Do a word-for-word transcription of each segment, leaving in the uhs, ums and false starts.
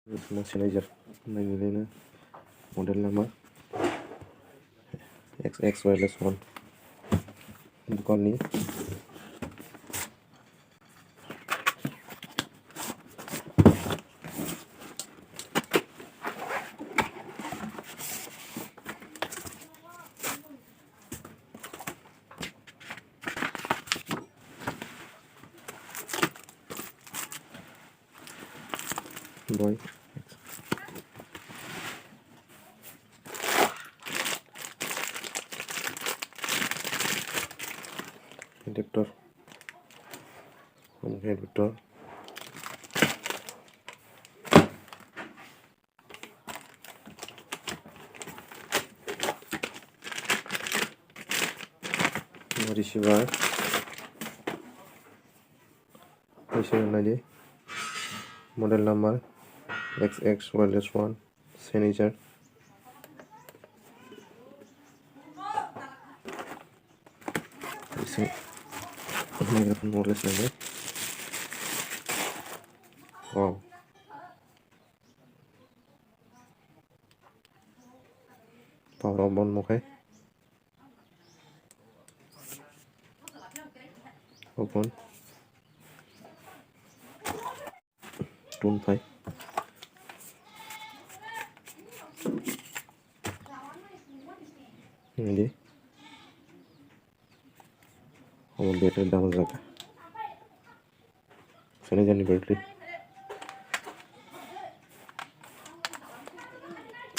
Mo Sennheiser nainai no model number X X wireless one. Dukan ni. Boi. Adapter. Adapter. Receiver. Receiver naidi. Model number X X wireless one. Sennheiser. Isi microphone wireless naidi. Wow. Power on mo khe. Open. Tun phai. Ini. Omo battery dam jaga. Sennheiser ni battery.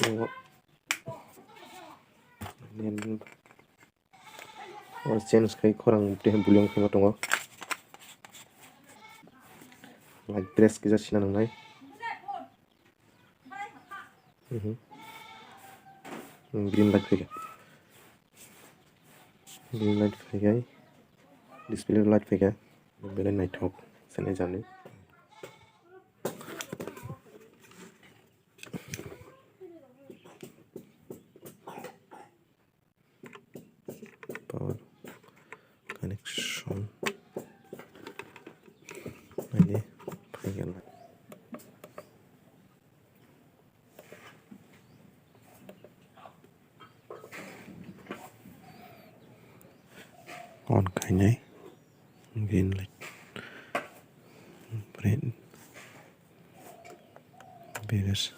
Omo. Oro change khai khorang tei bulion khaima tongo. Light dress kisa sina nangnai. Mhm. Green light phaikha. Green light phaikha. Display light phaikha. Belai naithok. Sennheiser ni. Power connection. Ini phaikha. On khainai. Green light. Green. Beres.